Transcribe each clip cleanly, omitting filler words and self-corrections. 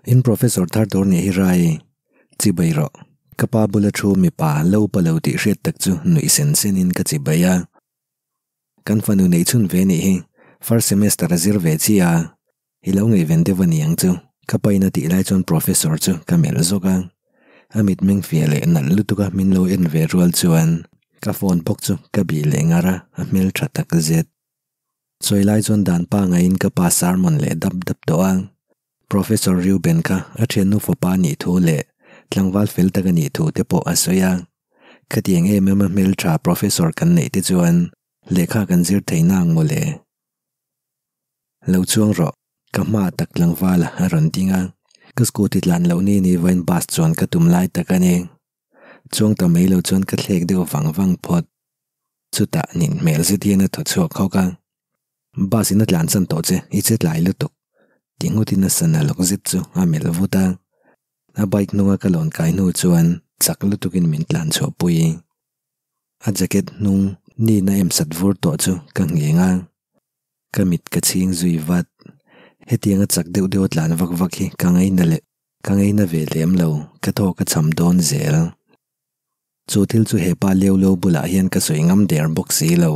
In professor thar tur nih hi Rai. Chibai rawh. Ka pa bula thu mipa lo pa lo tih hriat tak chu nuih sen senin ka chibai a. Kan fanu neih chhun ve nih hi first semester a zir ve chi a, i lo ngaihven deuh a ni ang chu. Ka pain a tih lai chuan professor chu ka melh zawk a. A mitmeng fiah leh nalh lutuk a min lo en ve rual chuan ka phone bawk chu ka bih leh ngar a, a hmeltha tak zet. Sawi lai chuan dan pangaiin ka pa sermon leh dap dap tawh a. Professor Reuben kha a thiannu fapa a nih thu leh tlangval fel tak a nih thu te pawh a sawi a. Khatiang em em a hmeltha professor kan neih te chuan lehkha kan zir thei nang maw le? Lo chuang rawh, ka hma tak tlangval a rawn ding a. Ka scooty tlan loh ni ni vawiin bus chuan ka tum lai tak a ni. Chuang ta mai lo chuan ka thlek deuh vang vang phawt. Chutah nin hmel zet hian a thaw chhuak hawk a, Bus in a tlan chan tawh che, i che tlai lutuk. Ti nghutin a sana lawk zet chu a melh vut a. A bike hnunga ka lawn kai hnu chuan chak lutukin min tlan chhuah pui. A jacket hnung nina em sat vur tawh chu ka ngheng a. Ka mit ka chhing zui vat. Hetianga chak deuh deuh a tlan vak vak hi ka ngaina leh ka ngaina ve lem lo, ka thaw ka cham dawn zel. Chu thil chu hepa leu lo bulah hian ka sawi ngam der bawk si lo.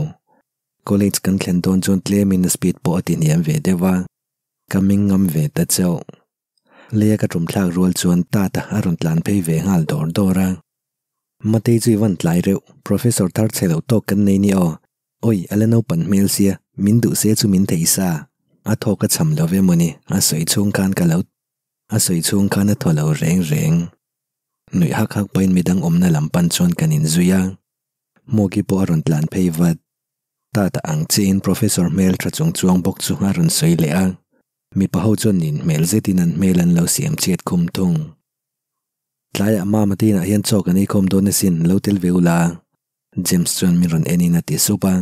College kan thlen dawn chuan tlemin a speed pawh a ti hniam ve deuh a, ka ming ngam ve ta chauh. Leia ka tum thlak rual chuan Tata a rawn tlan phei ve nghal dawr dawr a. Matei chu i van tlai reuh, Professor thar chhe lo tawk kan nei ni aw. Oi, a la naupan hmel sia, min duh se chu min thei sa. A thawk a cham lo ve mawni, a sawi chhung khan ka lo a sawi chhung khan a thaw lo reng reng. Nuih hak hak pahin midang awmna lam pan chuan kan inzui a, Hmuaki pawh a rawn tlan phei vat. Tata ang chiahin Professor hmel tha chung chuang bawk chu a rawn sawi leh a, mipa ho chuan nin hmel zetin an hmel an lo siam chhiat khum thung. Tlaiah Mama te inah hian chaw kan ei khawm dawn asin, lo tel ve ula. James chuan min rawn enin a ti sup a,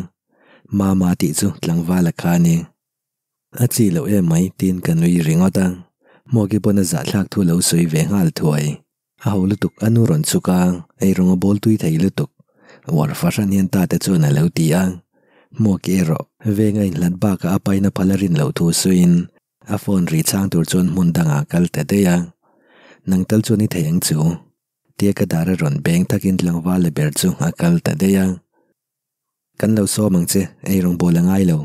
Mama tih chu tlangval a kha a ni. A chi loh em mai tiin ka nui ringawt a, Hmuaki pawn a zahthlak thu lo sawi ve nghal thuai. A ho lutuk a nu rawn chhuk a, eirawng a bawl tui thei lutuk. Uar fahran hian tate chuan a lo ti a, Hmuaki erawh veng a inhlat bakah a paina phal a rin loh thu suiin a phone ri chhang tur chuan hmun dangah a kal ta daih a. Nang tal chuan i thei ang chu. Tia ka dar a rawn beng thakin tlangval le ber chu a kal ta daih a. Kan lo sawm ang che, ei rawngbâwl a ngai lo,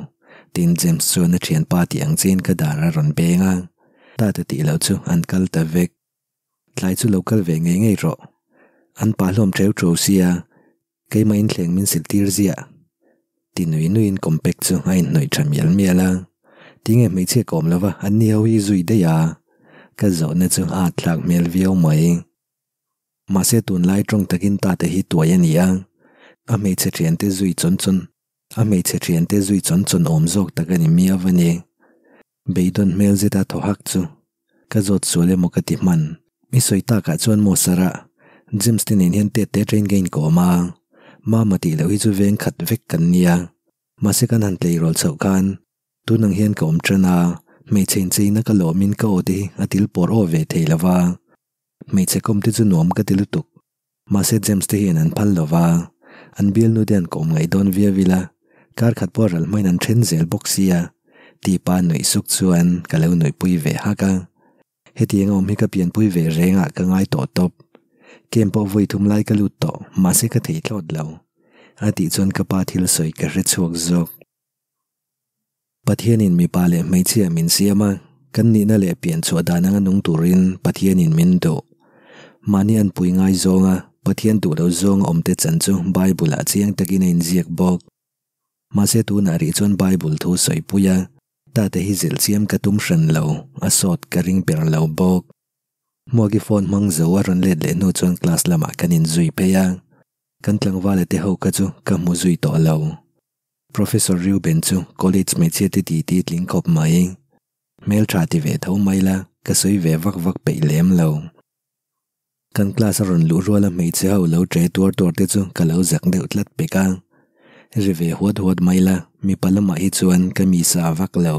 tiin James chuan a ṭhianpa tih ang chiin ka dar a rawn beng a, Tata tih loh chu an kal ta vek. Tlai chu lo kal ve ngei ngei rawh. An pa hlawm ṭeu ṭuau sia, keimah inthleng min silh tir ziah. Ti nui nuiin compact chu a inhnawih ṭha mial mial a, Tinge hmeichhia ka awm lova an ni ho hi zui daih a? Ka zawhna chu a thlak hmel viau mai. Mahse tunlai tawng takin tate hi tuai a ni a, a hmeichhe thiante zui chawn chawn a hmeichhe thiante zui chawn chawn awm zawk tak a ni miau a ni. Beidawn hmel zeta thaw hak chu ka zawt sual emaw ka ti hman. I sawi takah chuan maw Sarah, James te nen hian tet te train ka inkawm a, Mama tih loh hi chu veng khat vek kan nia, mahse kan han tleirawl chhoh khan Tunang hian ka awm tan a, hmeichhe incheina ka lawmin ka aw te hi a til pawr aw ve thei lo va. Hmeichhe kawm te chu nuam ka ti lutuk. Mahse James te hian an phal lo va, an bialnu te an kawm ngaih dawn viau ila, kar khat pawh ral hmain an then zel bawk sia, tipa nuih suk chuan ka lo nuihpui ve hak a. Hetiang a awm hi ka pianpui ve reng ah ka ngai tawh tawp. Camp pawh vawi thum lai ka lut tawh, mahse ka thei thlawt lo. A tih chuan ka pa thil sawi ka hre chhuak zawk. Pathianin mipa leh hmeichhia min siam a, kan nihna leh pian chhuah dan anga nung turin Pathianin min duh. Mahni an pui ngai zawnga Pathian duh lo zawnga awmte chan chu Bible-ah chiang takin a inziak bawk. Mahse tunah rih chuan Bible thu sawi pui a, tate hi zilh chiam ka tum hran lo, a sawt ka ring ber lo bawk. Hmuaki phone hmang zo a rawn let leh hnu chuan class lamah kan inzui phei a, kan tlangvala te ho kha chu ka hmu zui tawh lo. Professor Reuben chu college hmeichhia te titi tling khawp mai. Hmeltha ti ve tho mai la, ka sawi ve vak vak peih lem lo. Kan class a rawn luh ruala hmeichhe ho lo tre tuar tuar te chu ka lo zak deuh tlat pek a. Ri ve huat huat mai la, mipa lamah hi chuan ka mi sa vak lo.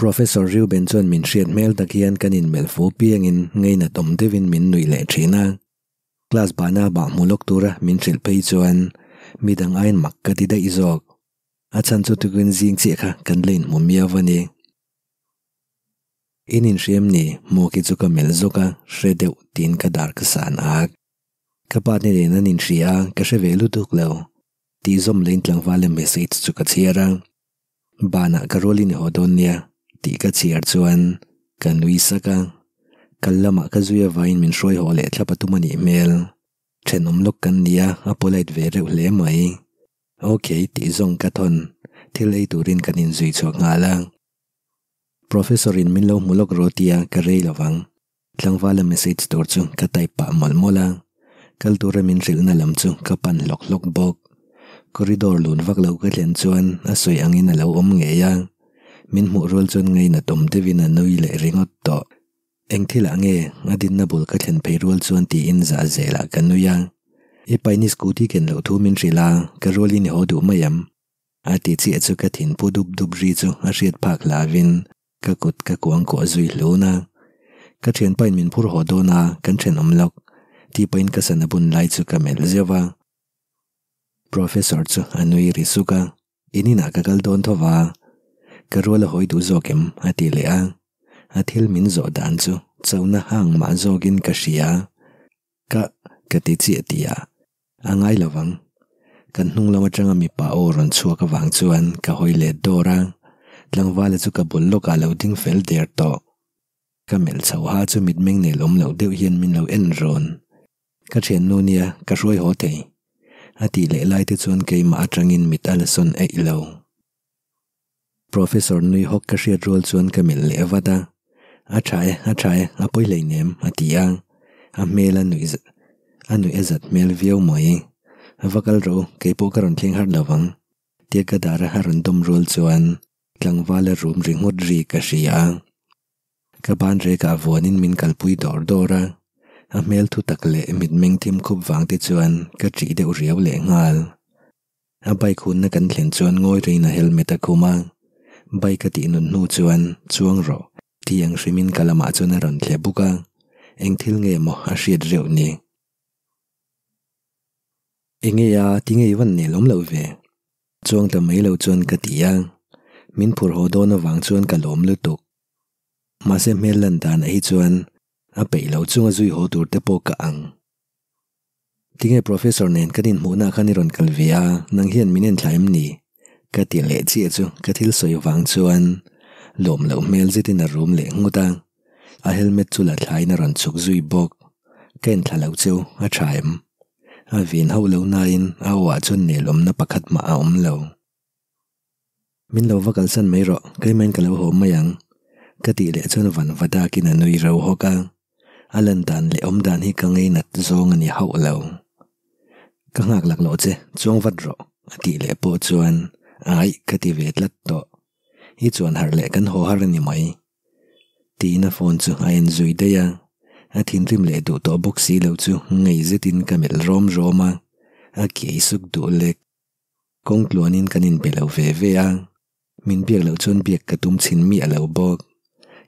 Professor Reuben chuan min hriat hmel tak hian kan inmelh fu piangin ngeinat awm deuhin min nuih leh thin a. Class bana bah hmu lawk tura min hrilh phei chuan midang aiin mak ka ti daih zawk. A chhan chu tukin zing chiah kha kan la inhmu miau a ni. In inhriam ni, Hmuaki chu ka melh zawk a, hre deuh tiin ka dar ka san ak. Ka pa te nen an inhria a, ka hre ve lutuk lo. Tih zawm leh in tlangval a message chu ka chhiar a. Banah ka rual in i haw dawn nia tih ka chhiar chuan ka nui sak a. Kal lamah ka zui avangin min hruai haw leh thlap a tum a nih hmel. Thenawm lawk kan nia, a polite ve reuh hle mai. Ok tih zawng ka thawn, thil ei turin kan inzui chhuak nghal a. Professor in min lo hmu lawk rawh tia ka rei lo vang. Tlangvala message tur chu ka type pah mawlh mawlh a, kal tura min hrilhna lam chu ka pan hlawk hlawk bawk. Corridor lun vak lo ka thlen chuan a sawi angin a lo awm ngei a, min hmuh rual chuan ngainat awm deuhin a nui leh ringawt tawh. Eng thilah nge a dinna bul ka thlen phei rual chuan tiin zah zelah ka nui a, I paini scooty ken loh thu min hrilh a, ka rualin i haw duh mai em? A ti chiah chu ka thinpu dup dup ri chu a hriat phak hlauhin Ka kut ka kuang kuah zui hlun a, ka thianpain min phur haw dawn a, kan thenawm lawk tih pahin ka sana bun lai chu ka melh zeuh a. Professor chu a nui ri suk a, In inah ka kal dawn tho va, ka rual a hawi duh zawk em? a ti leh a, a thil min zawh dan chu chona hang mah zawkin ka hria. Ka, ka ti chiah tih a, a ngai lo vang. Kan hnung lam atanga mipa aw rawn chhuak avang chuan ka hawi let dawr a, tlangvala chu ka bul lawkah lo ding fel der tawh. Ka melh chho ha chu mitmeng nel awm loh deuh hian min lo en rawn. Ka thiannu nia, ka hruai haw thei. A tih leh lai te chuan keimah atangin mit a la sawn eih lo. Professor nui hawk ka hriat rual chuan ka melh leh vat a, A tha e, a tha e, a pawi hleinem, a ti a, a hmel a nuih a nuih a zat hmel viau mai. Va kal rawh u, keipawh ka rawn thleng har lo vang, tia ka dar a rawn dawm rual chuan tlangval a rum ri nghut ri ka hria a. Ka ban rekah vuanin min kalpui dawr dawr a, a hmel thu tak leh mitmeng thim khup vang te chuan ka ṭih deuh riau lehnghal. A bike hunna kan thlen chuan ngawi rengin a helmet a khum a, bike a tih nun hnu chuan chuang rawh tih ang hrimin ka lamah chuan a rawn thle buk a, eng thil nge maw a hriat reuh ni. Enge a, tinge i van nel awm loh ve? Chuang ta mai lo chuan ka ti a, min phur haw dawn avang chuan ka lawm lutuk. Mahse hmel lan danah hi chuan a peih lo chunga zui haw tur te pawh ka ang. Tinge Professor nen kan inhmuhna khan i rawn kal ve a, nang hian min enthla em ni? Ka ti leh chiah chu ka thil sawi vang chuan lawm loh hmel zetin a rum leh nghut a, a helmet chu la thlaiin a rawn chhuk zui bawk. Ka enthla lo cheu, a tha em? A vin hauh lo nain a aw ah chuan nelawmna pakhat mah a awm lo. Min lo va kalsan mai rawh, keimahin ka lo haw mai ang, ka tih leh chuan van va dakin a nui ro hawk a. A lan dan leh awm dan hi ka ngainat zawng a ni hauh lo. Ka nghak lak loh che, chuang vat rawh, a tih leh pawh chuan aih ka ti ve tlat tawh. I chuan harh leh kan haw har a ni mai. Tiin a phone chu a en zui daih a, a thinrim leh duh tawh bawk si lo chu ngei zetin ka melh rawm rawm a, a kiai suk duh lek. Kawng tluanin kan inbe lo ve ve a. Min biak loh chuan biak ka tum chhin miah lo bawk.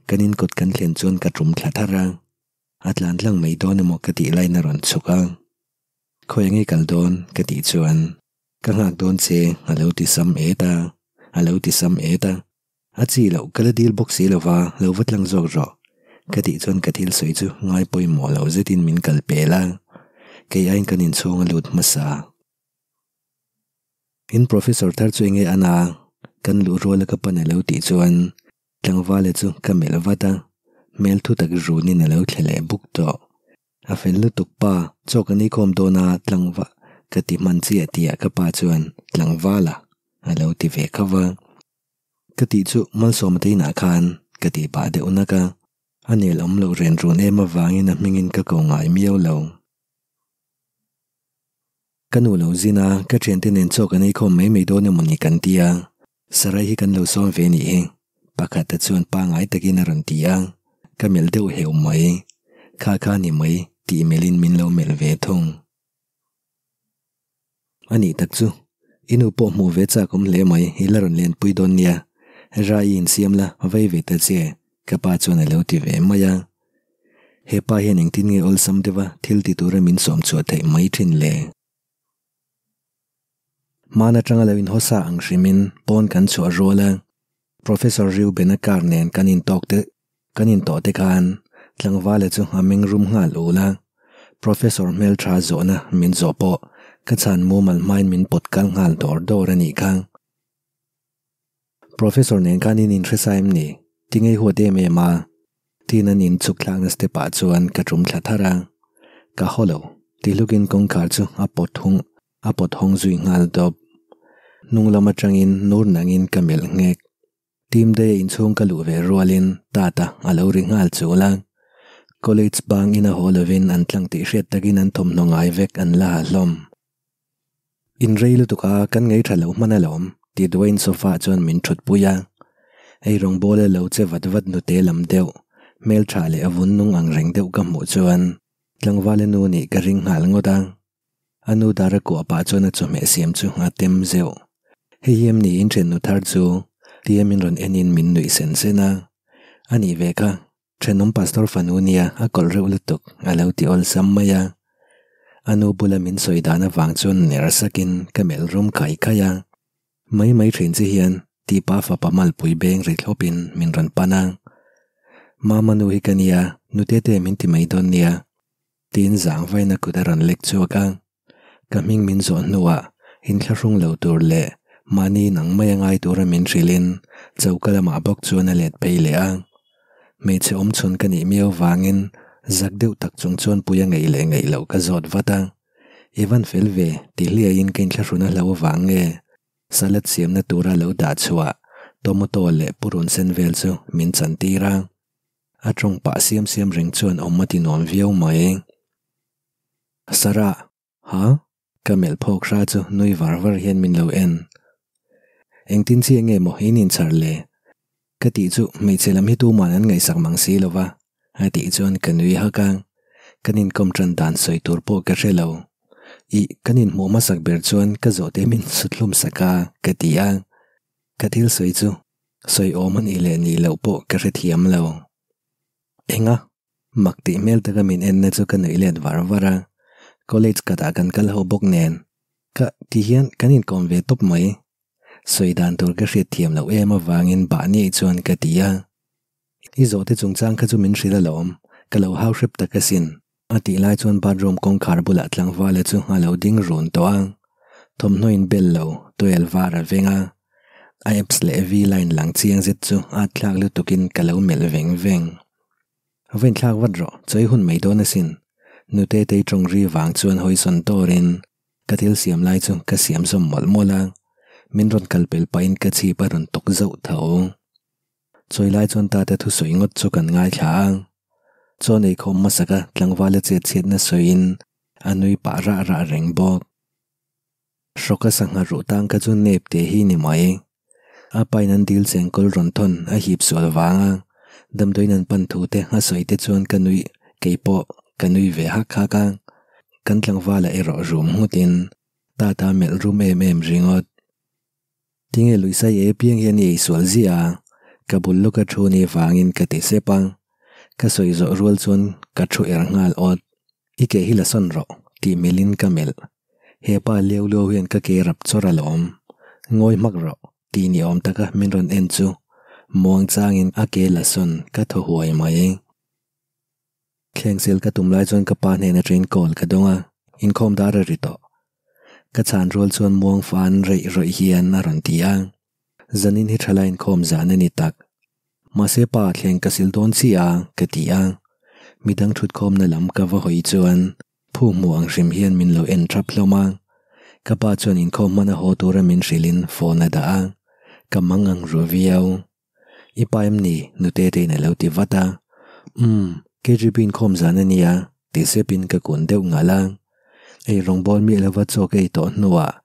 Kan inkawt kan thlen chuan ka tum thla thar a, a tlan tlang mai dawn emaw ka tih laiin a rawn chhuk a. Khawi ange kal dawn? ka tih chuan ka nghak dawn che a lo ti sam et a, a lo ti sam et a. A chi loh ka la dil bawk si lova lo va tlang zawk rawh ka tih chuan ka thil sawi chu ngai pawimawh lo zetin min kal pel a, kei aiin kan inchhung a lut hmasa. In professor thar chu enge a na? Kan luh ruala ka pan a lo tih chuan tlangvala chu ka melh vat a, hmel thu tak runin a lo thle leh buk tawh. A fel lutuk pa, chaw kan eikhawm dawn a tlangva ka ti hman chiah tihah ka pa chuan tlangvala a lo ti ve khauh va. Ka tih chu Malsawma te inah khan ka tih pah deuh nak a, a nel awm loh ren run em avangin a hmingin ka ko ngai miau lo. Ka nu lo zin a, ka thiante nen chaw kan eikhawm mai mai dawn emaw ni kan ti a, Sarai hi kan lo sawm ve nih hi, pakhata chuan pangai takin a rawn ti a, ka melh deuh heu mai, kha kha ni mai tih melhin min lo melh ve thung. A nih tak chu, i nu pawh hmuh ve chak awm hle mai, i la rawn lenpui dawn nia, Rai i insiam la, vei ve ta che, ka pa chuan a lo ti ve mai a. He pa hian engtin nge awlsam deuha thil ti tura min sawm chhuah theih mai thin le? Hmaan atanga lo inhawsa ang hrimin pawn kan chhuah rual a, Professor Reuben-a car nen kan intawk te. Kan intawh te khan tlangvala chu a meng rum nghal ul a, Professor hmeltha zawhna min zawh pawh ka chhan mumal hmain min pawt kal nghal dawr dawr a nih kha. Professor nen khan in inhre sa em ni? Ti ngei huat em em a, tiin an in chhuk thlakna step ah chuan ka tum thla thar a, ka haw lo ti hlukin kawngkhar chu a pawt hung a pawt hawng zui nghal dawp. Hnung lam atangin nur nangin ka melh nghek. Team day a inchhung ka luh ve rualin Tata a lo ri nghal chul a. College bang ina haw lovin an tlang tih hriat takin an thawmhnaw ngai vek an la ha hlawm. In rei lutuk a, kan ngei tha lo hman alawm, ti duain sofa ah chuan min thut pui a. Ei rawngbawl a lo che vat vat nute lam deuh, hmeltha leh a vun nung ang reng deuh ka hmuh chuan tlangval a nu nih ka ring nghal ngawt a. A nu dar a kuah pah chuan a chawhmeh siam chu a tem zeuh. Hei hi em ni in thennu thar chu? Tia min rawn enin min nuih sen sen a. A nih ve kha, thenawm pastor fanu nia a kawlh reuh lutuk a lo ti awlsam mai a. A nu bula min sawi dan avang chuan ner sakin ka melh rum khai khai a. Mai mai thin che hian tipa fapa malpui beng ri thlawpin min rawn pan a. Mama nu hi ka nia, nute te min ti mai dawn nia. Tiin zang vaina kut a rawn lek chhuak a, ka hming min zawh hnuah inthlahrung lo tur leh mahni nang mai a ngai tura min hrilhin choka lamah bawk chuan a let phei leh a. Hmeichhe awm chhun ka nih miau vangin zak deuh tak chung chuan pui a ngeih leh ngeih loh ka zawt vat a. I van fel ve ti hliaiin ka inthlahrun a hlo vang nge salad siamna tura lo dah chhuah tomato leh purun sen vel chu min chantir a. A tawng pah siam siam reng chuan awm a ti nuam viau mai. Sarah, Ha? Ka melh phawk hra chu nui var var hian min lo en. Engtin chiah nge maw in inchhar le? Ka tih chu hmeichhe lam hi tuman an ngaihsak mang si lo va, a tih chuan ka nui hak a. Kan inkawm tan dan sawi tur pawh ka hre lo. Ih, kan inhmuh hmasak ber chuan ka zawhte min suthlum sak a, ka ti a. Ka thil sawi chu sawi awm a nih leh nih loh pawh ka hrethiam lo. Enga? Mak tih hmel taka min enna chu ka nuih let var var a, college khatah kan kal ho bawk nen ka ti hian kan inkawm ve tawp mai. Sawi dan tur ka hriatthiam loh em avangin bahniaih chuan ka ti a. I zawhte chungchang kha chu min hrilh alawm, ka lo hau hrep tak asin. A tih lai chuan bathroom kawngkhar bulah tlangvala chu a lo ding run tawh a, thawmhnaw in bel lo towel var a veng a, a abs leh V line lang chiang zet chu a thlak lutukin ka lo melh veng veng. Va inthlak vat rawh, chawi hun mai dawn asin. Nute tei tawng ri vang chuan hawisawn tawrin ka thil siam lai chu ka siam zawm mawlh mawlh a, min rawn kal pel pahin ka chhip a rawn tawk zauh tho. Chawi lai chuan tate thusawi ngawt chu kan ngaithla a, Chaw nei khawm hmasaka tlangvala chet chhiatna sawiin a nui pah rah rah reng bawk. Hrawka sangha ruh tang kha chu nep te hi ni mai. A pain an dil cheng kawl rawn thawn a hip sual vanga damdawiin an pan thu te a sawi te chuan ka nui kei pawh ka nui ve hak hak a, kan tlangvala erawh rum nghutin tata melh rum em em ringawt. Tinge Luisai e piang hian i eisual ziah a, ka bul lawka thu ni vangin ka ti sep a, ka sawi zawh rual chuan ka thu er nghal awt. I ke hi la sawn rawh, tih melhin ka melh. He pa leu leu hian ka ke rap chawr alawm. Ngawi hmak rawh, tih ni awm taka min rawn en chu muang changin a ke la sawn ka thaw huai mai. Thlengsil ka tum lai chuan ka pa hnen atangin call ka dawng a, inkhawm dar a ri tawh. Ka chhan rual chuan muang fan reih rawih hian a rawn ti a, zanin hi thalai inkhawm zan a ni tak. Mahse pa thleng ka sil dawn chiah a, ka ti a. Midang thutkhawmna lam ka va hawi chuan phu hmuh ang hrim hian min lo en thap hlawm a. Ka pa chuan inkhawm hmana haw tura min hrilhin phone a dah a, ka mang ang ru viau. I pa em ni? Nute tein a lo ti vat a. Umm, KGB inkhawm zan a nia, ti sepin ka kun deuh ngalh a. Ei rawngbâwl miah lova chaw ka ei tawh hnuah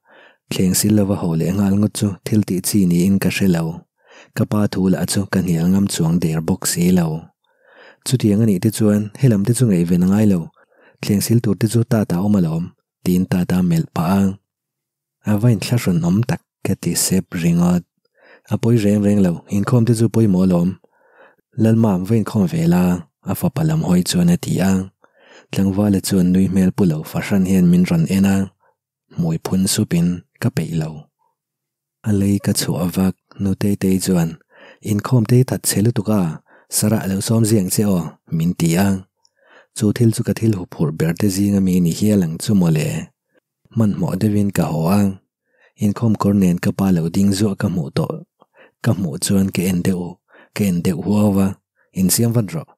thleng sil lova haw leh nghal ngawt chu thil tih chi niin ka hre lo. Ka pa thu lah chu ka hnial ngam chuang der bawk si lo. Chutiang a nih te chuan helam te chu ngaihven a ngai lo, thleng sil tur te chu ta ta awm alawm, tiin ta ta melh pah a. A va inthlahrun awm tak ka ti sep ringawt. A pawi reng reng lo, inkhawm te chu pawimawh alawm. Lalmam va inkhawm ve la, a fapa lam hawi chuan a ti a. Tlangvala chuan nui hmel pu lo fahran hian min rawn en a, hmui phun supin ka peih lo. A lei ka chhuah vak, Nuteitei chuan, Inkhawm te hi that chhe lutuk a, Sarah lo sawm ziang che aw, min ti a. Chu thil chu ka thil huphurh ber te zing ami ni hial ang chu mawle. Hmanhmawh deuhin ka haw a, inkhawm kawr nen ka pa lo ding zuah ka hmuh tawh ka hmuh chuan ka en deuh ka en deuh huau a, Insiam vat rawh,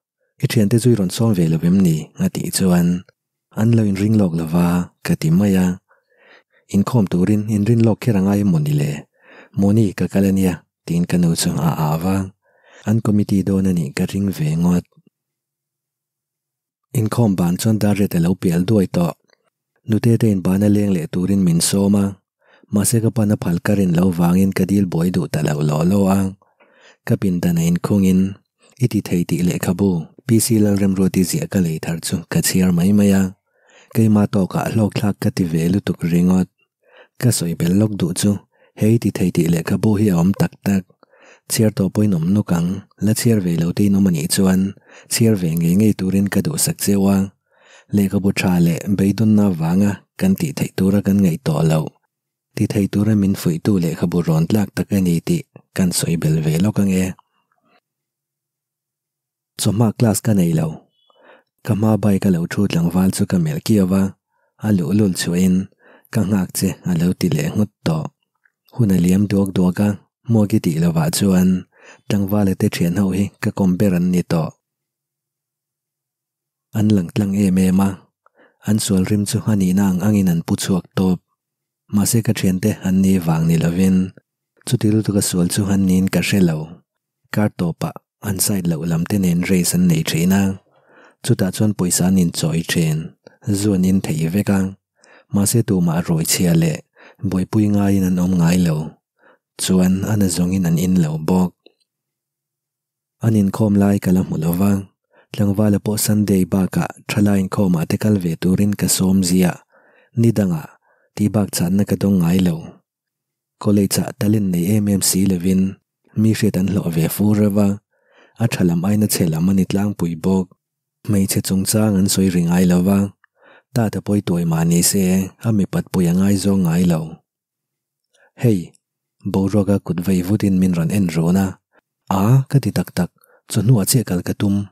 i thiante chu i rawn sawm ve lo em ni? a tih chuan an lo inring lawk lo va ka ti mai a. Inkhawm turin inrin lawk kher a ngai em mawni le? Mawni ka kal a nia tiin ka nu chu a au a, an committee dawn a nih ka ring ve ngawt. Inkhawm ban chuan dar riat a lo pial duai tawh. Nute te in bana leng leh turin min sawm a, mahse ka pana phal ka rin lo vangin ka dil buai duh ta lo law law a. Ka pindan a inkhungin i ti thei tih lehkhabu PC Lalremruati ziah ka lei thar chu ka chhiar mai mai a, keimah tawkah hlawkthlak ka ti ve lutuk ringawt. Ka sawi bel lawk duh chu hei ti thei tih lehkhabu hi a awm tak tak. Chhiar tawh pawhin awm nuk ang, la chhiar ve lo te in awm a nih chuan chhiar ve ngei ngei turin ka duhsak cheu a. Lehkhabu tha leh beidawnna avanga kan tih theih tura kan ngaih tawh loh. Ti thei tura min fuihtu lehkhabu rawn tlak tak a ni tih kan sawi bel ve lawk ang e. Chawhma class ka nei lo. Ka hma bike a lo thu tlangval chu ka melh kiau a, a luhlul chhuahin ka nghak che a lo ti leh nghut tawh. Hun a liam duak duak a, Hmuaki tih lovah chuan tlangvala te thian ho hi ka kawm ber an ni tawh. An lang tlang em em a, an sual rim chu a nihna ang angin an pu chhuak tawp. Mahse ka thiante an ni vang ni lovin chuti lutuka sual chu an niin ka hre lo. Kar tawpah an side loh lam te nen race an nei thin a, chutah chuan pawisa an inchawi thin, zu an in thei vek a, mahse tumah rawi chhia leh buaipui ngaiin an awm ngai lo, chuan a na zawngin an in lo bawk. An inkhawm lai ka la hmu lo va, tlangvala pawh Sunday bakah thalai inkhawmah te kal ve turin ka sawm ziah, ni dangah tih bak chhanna ka dawng ngai lo. College ah talent nei em em si lovin mi hriat an hlawh ve fur reuh a, a tha lam aina chhe lam a ni tlangpui bawk. Hmeichhe chungchang an sawi ri ngai lo va, Tata pawi tuai mah ni se a mipat pui a ngaizawng ngai lo. Hei, boruaka kut vei vutin min rawn en run a, A, ka ti tak tak, chawhnuah chiah kal ka tum.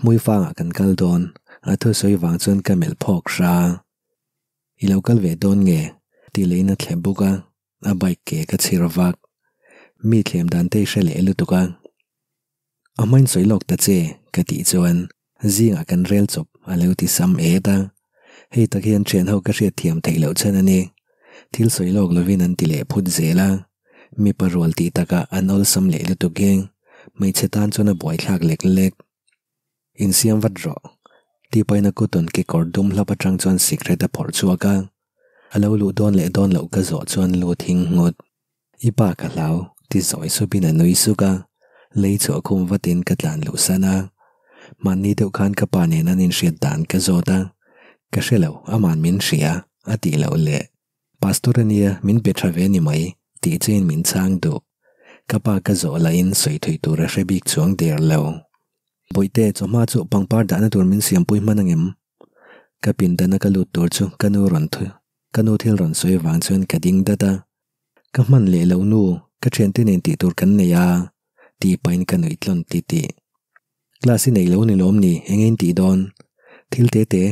Hmuifangah kan kal dawn, a thusawi vang chuan ka melh phawk hra. I lo kal ve dawn nge? tih leh in a thlep bawk a, a bike ke ka chhir vak. Mi thlem dan te i hre leh lutuk a. A hmain sawi lawk ta che, ka tih chuan zingah kan rel chawp a lo ti sam et a. Hei tak hian thian ho ka hriat thiam theih loh chhan a ni. Thil sawi lawk lovin an ti leh phut zel a. Mipa rual tih takah an awlsam leh lutuk hi hmeichhe tan chuan a buaithlak lek lek. Insiam vat rawh. Tipain a kut rawn kekawr dum hlap atang chuan sikret a phawrh chhuak a. A lo luh dawn leh dawn loh ka zawh chuan lu thing nghut. I pa ka hlau, ti zawi supin a nui suk a. Lei chhuah khum vatin ka tlan luh san a. Mahni deuh khan ka pa nen an inhriat dan ka zawt a. Ka hre lo, aman min hria, a tih loh leh. Pastor a nia, min pe tha ve ni mai, tih chein min chhang duh. Ka pa ka zawh lahin sawi thui tur a hre bik chuang der lo. Bawihte, chawhma chu pangpar dahna tur min siampui hman angem? Ka pindana ka lut tur chu ka nu rawn thu, ka nu thil rawn sawi avang chuan ka ding dat a. Ka hman leh lo nu, ka thiante nen tih tur kan nei a, tih pahin ka nuih tlawn ti tih. Class i nei lo ni lawm ni, eng in tih dawn? Thil te te,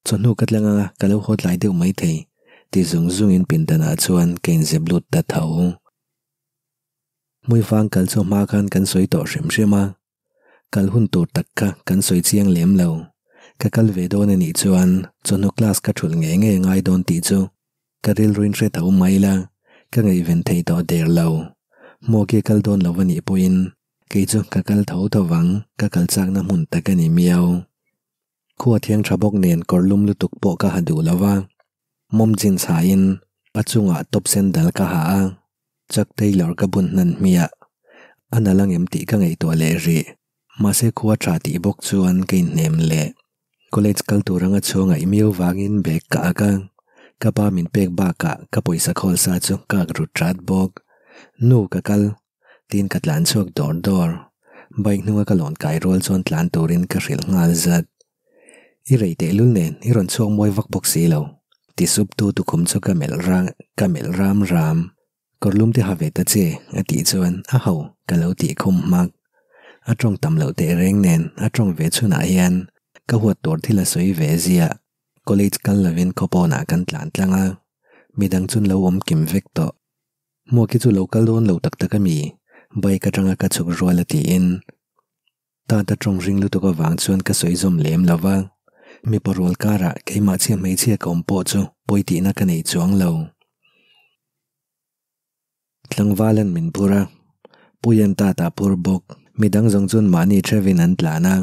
chawhnu ka tlang anga ka lo haw tlai deuh mai thei, ti zung zungin pindanah chuan ka inzep lut ta tho. Hmuifang kal chu hma khan kan sawi tawh hrim hrim a, kal hun tur tak kha kan sawi chiang lem lo. Ka kal ve dawn a nih chuan chawhnu class ka thulh ngei ngei a ngai dawn tih chu ka rilruin hre tho mai la, ka ngaihven thei tawh der lo. Hmuaki kal dawn lo a nih pawhin kei chu ka kal tho tho vang, ka kal chakna hmun tak a ni miau. Khua thiang tha bawk nen kawr lum lutuk pawh ka ha duh lo va, mawm jeans hain a chungah top sandal ka ha a, Chuck Taylor ka bun hnan hmiah. A nal angem tih ka ngaihtuah leh rih. Mahse khua tha tih bawk chuan ka inhnem leh. College kal tur anga chhuang aih miau vangin bag ka ak a, ka pa min pek bakah ka pawisa khawl sa chu ka ak rut rat bawk. Nu ka kal. Tiin ka tlan chhuak dawr dawr. Bike hnunga ka lawn kai rual chuan tlan turin ka hrilh nghal zat. I rei tehlul nen i rawn chhuak mawi vak bawk si lo. Ti sup tu tukhum chu ka melh rang ka melh ram ram. Kawrlum te ha ve ta che a tih chuan a ho ka lo tih khum hmak. A tawng tam loh teh reng nen a tawng ve chhunah hian ka huat tur thil a sawi ve ziah. College kal lovin khawpawnah kan tlan tlang a, midang chun lo awm kim vek tawh. Hmuaki chu lo kal dawn lo tak tak a mi? Bike atanga ka chhuk rual a tiin Tata tawng ring lutuk avang chuan ka sawi zawm lem lo va, mipa rual karah keimah chhia hmeichhia ka awm pawh chu pawi tihna ka nei chuang lo. Tlangval an min phur a, Puian Tata phur bawk. Midang zawng chuan mahni thevin an tlan a,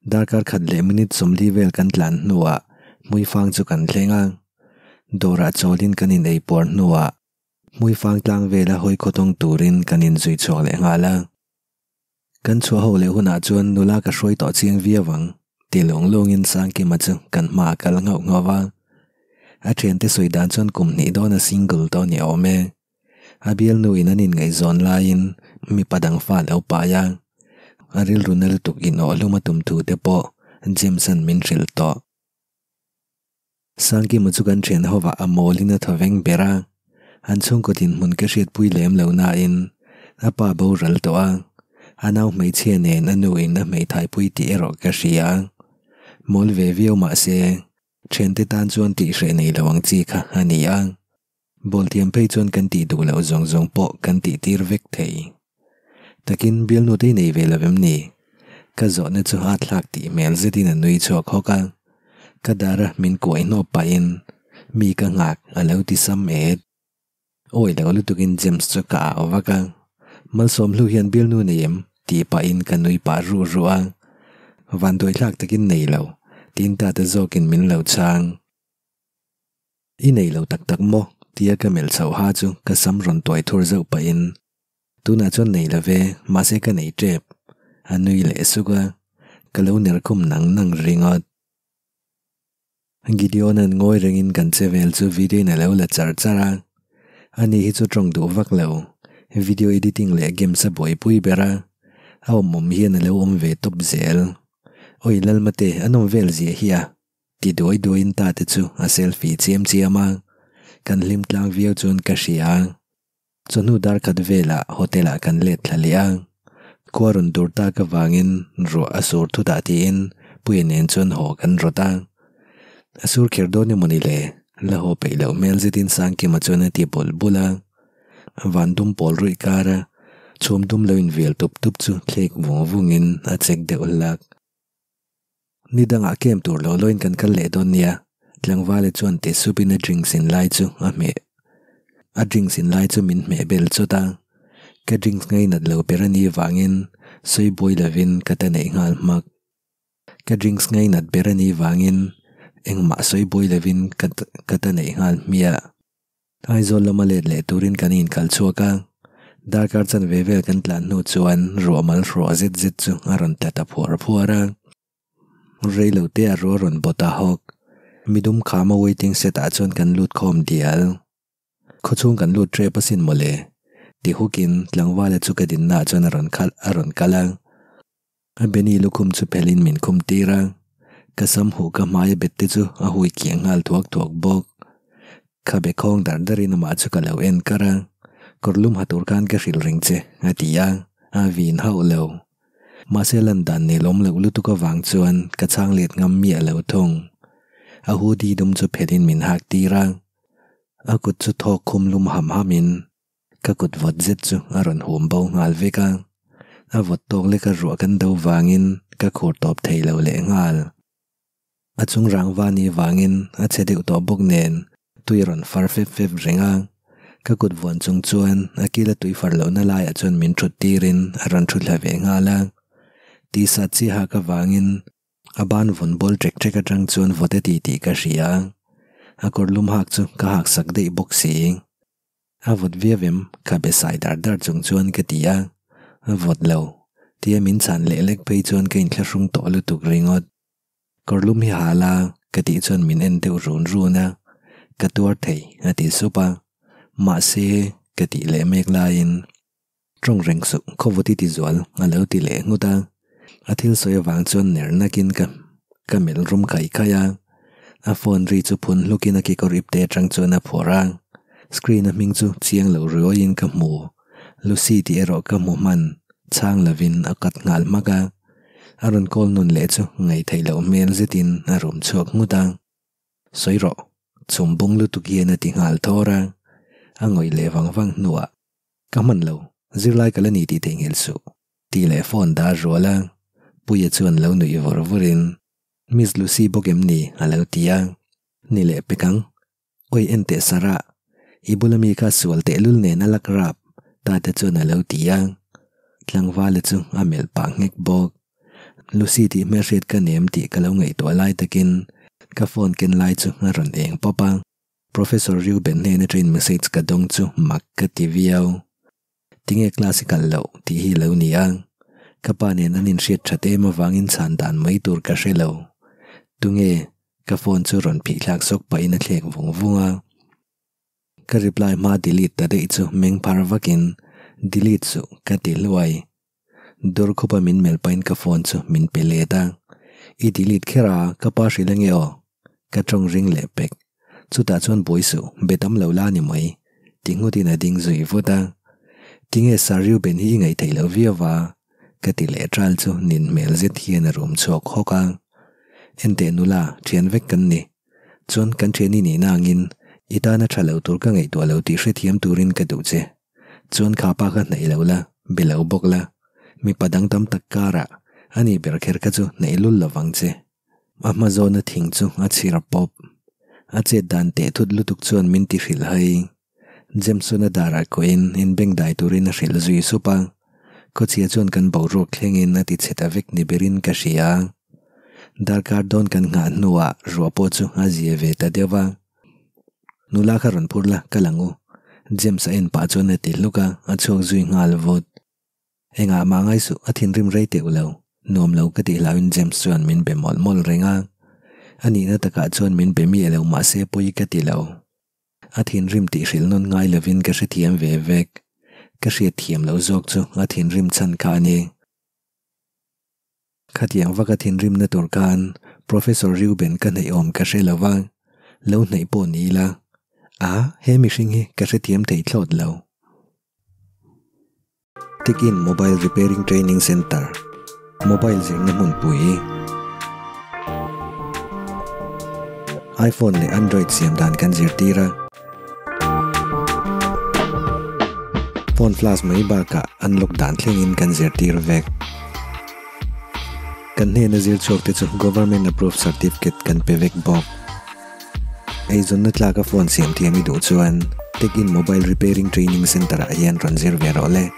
darkar khat leh minute 40 vel kan tlan hnuah Hmuifang chu kan thleng a, dawrah chawlin kan in ei puar hnuah Hmuifang tlang vela hawi khawtawng turin kan inzui chhuak leh nghal a. Kan chhuah ho leh hunah chuan nula ka hruai tawh chiang viau ang, ti lawng lawngin Sangkima chu kan hma a kal nghauh nghauh a. A thiante sawi dan chuan kum hnih dawn a single tawh ni awm e. A bialnu in an inngaihzawn laiin mipa dang fa lo pai a, a rilru na lutuk inawhhlum a tum thu te pawh James-a'n min hrilh tawh. Sangkima chu kan thian hovah a mawlin a thaw veng ber a, an chhungkaw dinhmun ka hriatpui lem lo nain a pa boral tawh a, a nau hmeichhia nen a nu in a hmeithaipui tih erawh ka hria. Mawl ve viau mah se, thiante tan chuan tihhreh nei lo ang chi kha a ni a. Ball thiam phei chuan kan tih duh loh zawng zawng pawh kan tih tir vek thei. Takin bialnu te i nei ve lo em ni? Ka zawhna chu a thlak tih hmel zetin a nui chhuak hawk a. Ka dara min kuai hnawp pahin mi ka nghak a lo ti sam et. Awi lo lutukin James chu ka au vak a. Malsawmhlu hian bialnu nei em? tih pahin ka nui pah ruh ruh a. Vanduai thlak takin nei lo, tiin Tata zawkin min lo chhang. I nei lo tak tak maw? tia ka melh chhoh ha chu ka sam rawn tuai thur zauh pahin, Tunah chuan nei lo ve, mahse ka nei tep, a nui leh suk a, ka lo ner khum nang nang ringawt. Gideon-a'n ngawi rengin kan che vel chu video-in a lo la char char a, ani hi chu tawng duh vak lo, video editing leh games a buaipui ber a, a awm awm hian a lo awm ve tawp zel. Awi Lalmate, a nawm vel ziah hi a! Ti duai duaiin ta te chu a selfie chiam chiam a, kan hlim tlang viau chuan ka hria. Chawhnu dar khat velah hotel ah kan let thla leh a, khua rawn dur tak avangin ruah a sur thutah tiin Puia nen chuan haw kan rawt a. A sur kher dawn emaw ni le? La haw peih loh hmel zetin Sangkima chuan a ti bul bul a. Van dum pawl ruih kara chhum dum lo invial tup tup chu thlek vung vungin a chek deuh hlak. Ni dangah kem tur lo loin kan kal leh dawn nia, tlangvale chuan ti supin a drinks in lai chu a hmeh. A drinks in lai chu min hmeh bel chawt a, ka drinks ngainat lo ber a nih vangin sawi buai lovin ka ta neih nghal hmak. Ka drinks ngainat ber a nih vangin engmah sawi buai lovin ka ka ta neih nghal hmiah. Aizawl lama let leh turin kan inkal chhuak a, darkar chanve vel kan tlan hnu chuan ruah mal hruah zet zet chu a rawn tla ta phuar phuar a. Reilo te a ruah rawn bawt a hawk. Midum khama waiting set ah chuan kan lut khawm dial. Khawchhung kan lut tep asin mawle. Ti hukin tlangvala chu ka dinna ah chuan a rawn khalh a rawn kal a. A Benny lukhum chu phelhin min khum tir a, ka sam huh ka hmai a bet te chu a hui kiang nghal thuak thuak bawk. Khabe khawng dar darin amah chu ka lo en kar a, kawr lum ha tur khan ka hrilh reng che a ti a, a vin hauh lo. Mahse lan dan nelawm loh lutuk avang chuan ka chhang let ngam miah lo thung. A hoodie dum chu phelhin min hak tir a, a kut chu thawk khum lum ham hamin Ka kut vawt zet chu a rawn hum bo nghal vek a, a vawt tawk leka ruah kan do vangin ka khur tawp thei lo leh nghal. A chung rangva ni vangin a che deuh tawh bawk nen tui a rawn far fep fep reng a, ka kut vuan chung chuan a kila tui far lohna laiah chuan min thut tirin a rawn thu thla ve nghal a. Tisa chiahak avangin a ban vawn bawl ṭek ṭek aṭang chuan vawt a ti tih ka hria a, a kawr lum hak chu ka hak sak daih bawk si. A vawt viau em? Ka be sai dar dar chung chuan ka ti a. A vawt lo. Tia min chhan leh lek phei chuan ka inthlahrung tawh lutuk ringawt. Kawrlum hi hal a, ka tih chuan min en deuh run run a. Ka tuar thei, a ti sup a. Mahse, ka tih leh mek laiin. Tawng reng suh, khaw vawt i ti zual, a lo ti leh nghut a. A thil sawi avang chuan ner nakin ka ka melh rum khai khai a. A phone ri chu phun hlukin a kekawr ip te atang chuan a phawrh a. Screen a hming chu chiang lo riauin ka hmu. Lucy tih erawh ka hmu hman. Chhang lovin a cut nghal hmak a, a rawn call nawn leh chu ngaihtheih loh hmel zetin a rum chhuak nghut a. Sawi rawh, chhum bung lutuk hian a ti nghal thawr a, a ngawih leh vang vang hnuah, Ka hman lo, zirlai ka la ni tih theihnghilh suh, tih leh phone dah a rual a, Puia chuan lo nuih vawr vawrin, Miss Lucy bawk em ni? a lo ti a, Ni leh pek ang, Oi en teh Sarah, i bula mi kha sual tehlul nen a lak rap, Tate chuan a lo ti a. Tlangvala chu a melh pah nghek bawk. Lucy tih hmelhriat ka nem tih ka lo ngaihtuah lai takin ka phone ken lai chu a rawn eng pawp a. Professor Reuben hnen atangin message ka dawng chu mak ka ti viau. Tinge class i kal loh tih hi lo ni a, ka pa nen an inhriat that em avangin chhan dan mai tur ka hre lo. Tunge ka phone chu rawn phih thlak sawk pahin a thlek vung vung a. Ka reply hma delete ta daih chu meng phar vakin delete suh ka ti hluai. Dawr khupa min melh pahin ka phone chu min pe let a. I delete kher a, ka pa hrilh ange aw. Ka tawng ring leh pek. Chutah chuan buai suh, be tam lo la ni mai. Ti nghutin a ding zui vut a. Tinge Sir Reuben hi i ngaih theih loh viau va? Ka ti leh ṭal chu nin hmel zet hian a rum chhuak hawk a. Enteh nula, ṭhian vek kan ni. Chuan kan ṭhian i nihna angin i tana ṭha lo tur ka ngaihtuah lo tih hrethiam turin ka duh che. Chuan kha pa kha hnaih lo la, be lo bawk la. Mipa dang tam tak karah ani ber kher kha chu hnaih lul lovang che. A hma zawna thing chu a chhir pawp. A chet dan teh thut lutuk chuan min ti hrilh hai. Jameson-a darah kuahin inbeng dai turin a hrilh zui sup a. Khawchhia chuan kan boruak thlengin a ti chhe ta vek ni berin ka hria. Darkar dawn kan nghah hnuah ruah pawh chu a zia ve ta deuh a. Nula kha rawn phur la, ka lang u. James-a en pah chuan a ti hluk a, a chhuak zui nghal vut. Engah mah ngai suh, a thinrim rei teuh lo. Nuam lo ka tih hlauhin James chuan min be mawlh mawlh reng a. A nihna takah chuan min be miah lo mahse pawi ka ti lo. A thinrim tih hrilh nawn ngai lovin ka hrethiam ve vek. Ka hriatthiam loh zawk chu a thinrim chhan kha a ni. Khatiang vaka thinrimna tur khan Professor Reuben ka hnaih awm ka hre lo va, lo hnaih pawh ni ila. A, he mihring hi ka hrethiam thei thlawt lo. Tikin Mobile Repairing Training Centre, Mobile zirna hmunpui, iPhone leh Android siam dan kan zirtir a. Phone flash mai bakah unlock dan thlengin kan zirtir vek. Kan hnena zir chhuak te chu Government approved certificate kan pe vek bawk. Eizawnna tlaka phone siam thiam i duh chuan Tech in Mobile Repairing Training Centre ah hian rawn zir ve rawh le.